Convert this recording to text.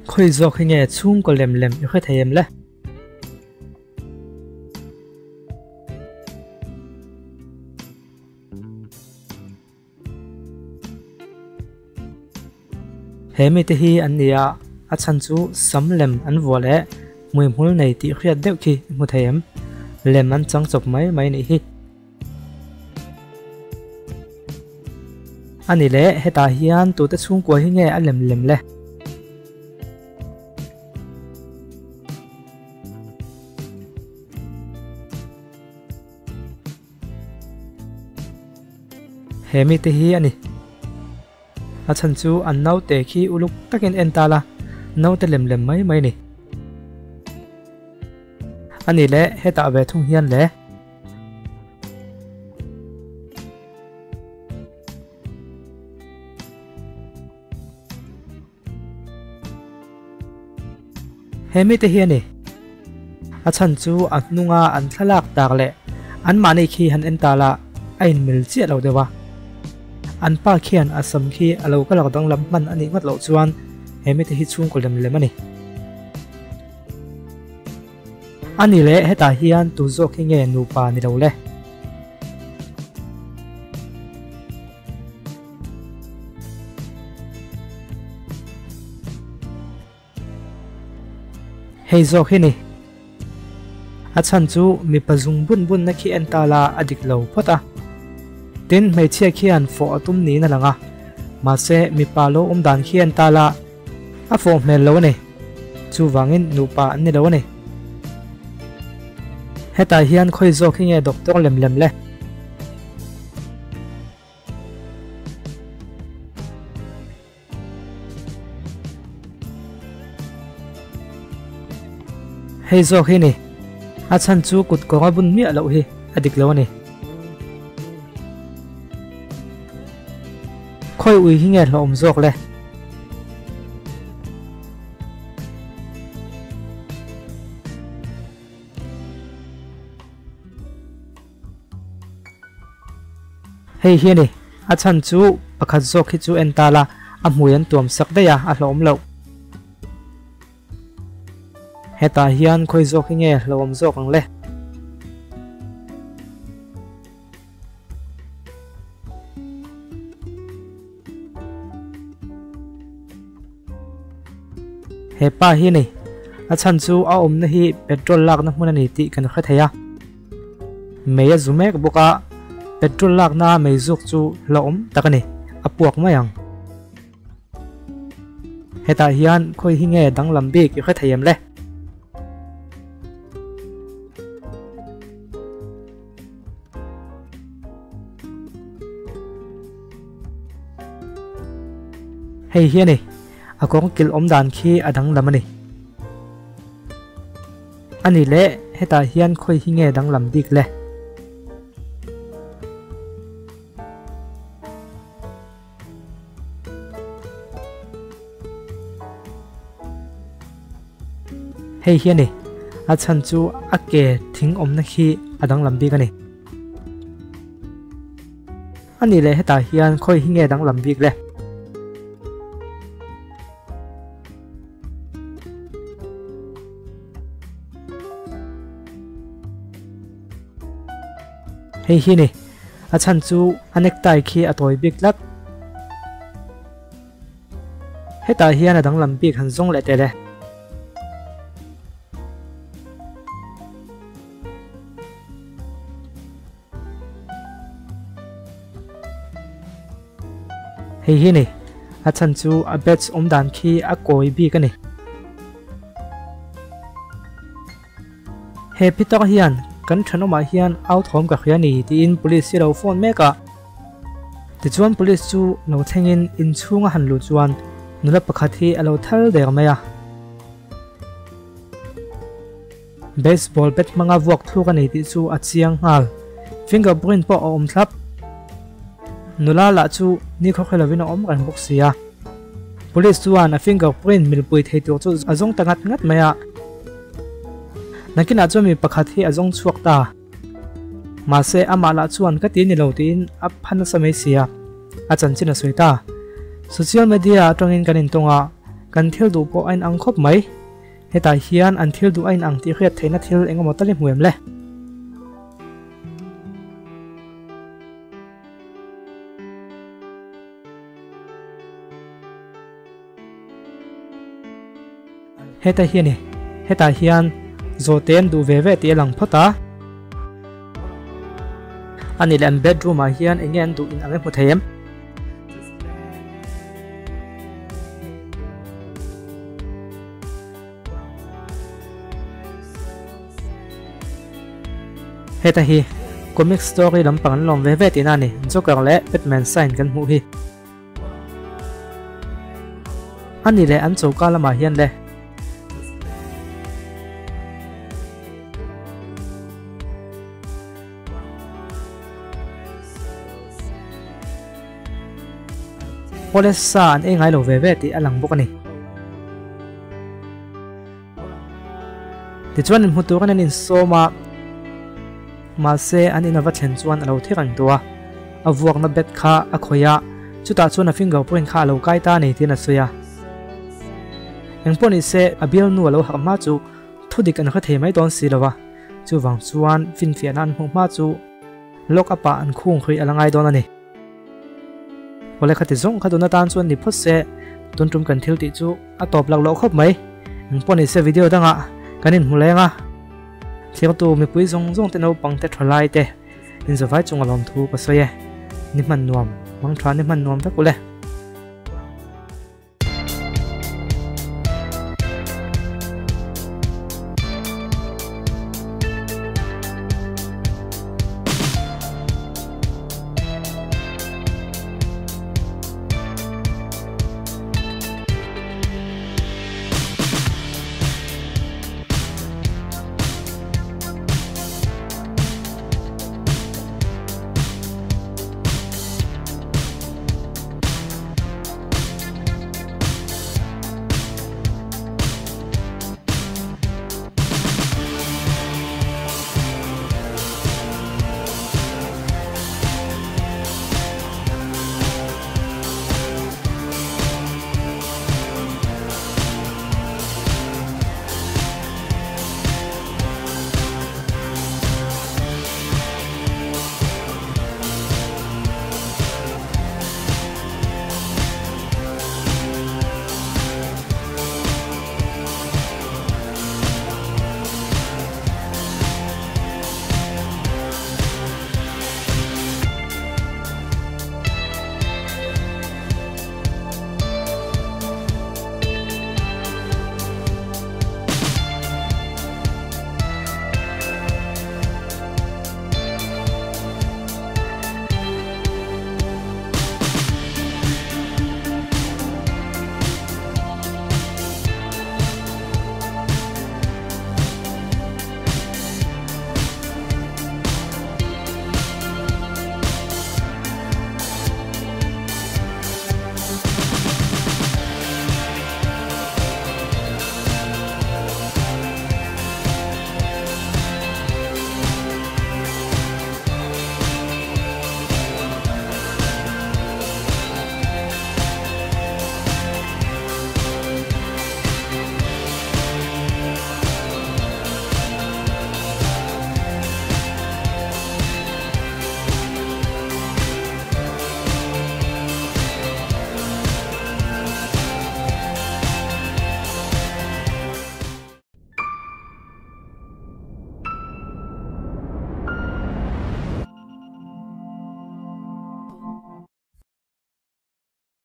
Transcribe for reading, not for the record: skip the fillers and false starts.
Khawi zawk hi nge chhungkaw lem lem i hre thei em le? He mite hi an ni a, a chhan chu sam lem an vuah leh hmuihmul nei tih hriat deuh khi i hmu thei em? Lem an chang chawp mai mai nih hi. A ni leh, hetah hian tute chhungkua hi nge a lem lem le? He mite hi a ni. A chhan chu an naute khi uluk takin en ta la, naute lem lem mai mai a ni. A ni leh, hetah ve thung hian le. He mite hi a ni. A chhan chu a hnunga an thlalak tak leh anmahni khi han en ta la a inmil chiah lo deuh a. An pa khian a sam khi a lo ka lak danglam hman a nih ngawt loh chuan he mite hi chhungkaw lem lem a ni. A ni leh hetah hian tu zawk hi nge nupa ni lo le? Hei zawk hi ni. A chhan chu mipa zung bun bunna khi en ta la a dik lo phawt a. Tin, hmeichhia khian fawh a tum niin a lang a. Mahse, mipa lo awm dan khi en ta la a fawh hmel lo a ni. Chuvangin nupa an ni lo a ni. Hetah hian khawi zawk hi nge doctor lem lem le? Hei zawk hi ni. A chhan chu kut kawng a bun miah loh hi a dik lo a ni. Khawi ui hi nge hlawhawm zawk le? Hei hi a ni, a chhan chu pakhat zawk hi chu en ta la, a hmui an tuam sak daih a, a hlawhawm loh. Hetah hian khawi zawk hi nge hlawhawm zawk ang le? He pa hi a ni, a chhan chu a awmna hi petrol lakna hmun a ni tih kan hre thei a. Mei a zu mek bawk a, petrol lakna mei zuk chu hlauhawm tak a ni, a puak mai ang. Hetah hian khawi hi nge danglam bik i hre thei em le? Hei hi a ni, a kawng kilh awm dan khi a danglam a ni. A ni leh, hetah hian khawi hi nge danglam bik le? Hei hi a ni, a chhan chu a ke thing awmna khi a danglam bik a ni. A ni leh hetah hian khawi hi nge danglam bik le? Hei hi ni, a chhan chu a necktie khi a tawi bik tlat. Hetah hian a danglam bik han zawng leh teh le. Hei hi ni, a chhan chu a badge awm dan khi a kawi bik a ni. He Peter hian kan thenawmah hian au thawm ka hria ni tiin police hi a lo phone mek a. Tichuan police chu lo thlengin inchhung a han luh chuan nula pakhat hi a lo thal der mai a. Baseball bat hmanga vuak thluk a nei tih chu a chiang nghal. Fingerprint pawh a awm thlap. Nula lah chu nikhaw hre lovin a awm reng bawk si a. Police chuan a fingerprint milpui thei tur chu a zawng ta ngat ngat mai a. Nakinah chuan mi pakhat hi a zawng chhuak ta. Mahse amah lah chuan ka ti ni lo tiin a pha nasa mai si a. A chanchin a sawi ta. Social media atangin kan intawng a. Kan thil duh pawh a inang khawp mai. Hetah hian an thil duh a inang tih hriat theihna thil eng emaw tal i hmu em le? Heta hi a ni. Hetah hian zawhte an duh ve ve tih a lang phawt a. A nih leh an bedroom ah hian eng nge an duh in ang e hmu thei em? Heta hi comic story lampang an lawm ve ve tihna a ni. Joker leh Batman sign kan hmuh hi. A ni leh an choka lamah hian le. Awle sa an ei ngai lo ve ve tih a lang bawk a ni. Tichuan inhmu turin an insawm a, mahse an in a va thlen chuan a lo thi reng tawh a, a vuakna bet kha a khawih a, chutah chuan a finger print kha a lo kai ta a ni tiin a sawi a. Engpawh ni se a bialnu a lo harh hma chu thudik an hre thei mai dawn si lo a, chuvang chuan finfiahna an hmuh hma chu lock up ah an khung hrih a la ngai dawn a ni. Awle khati zawng kha tun atan chuan ni phawt se, tun tum kan thil tih chu a tawp lak loh khawp mai. Eng pawh ni se video dangah kan inhmu leng a, thirtu mipui zawng zawng te naupang te tha lai te inzawvai chunga lawmthu ka sawi e. Ni hman nuam, mang tha ni hman nuam vek ule.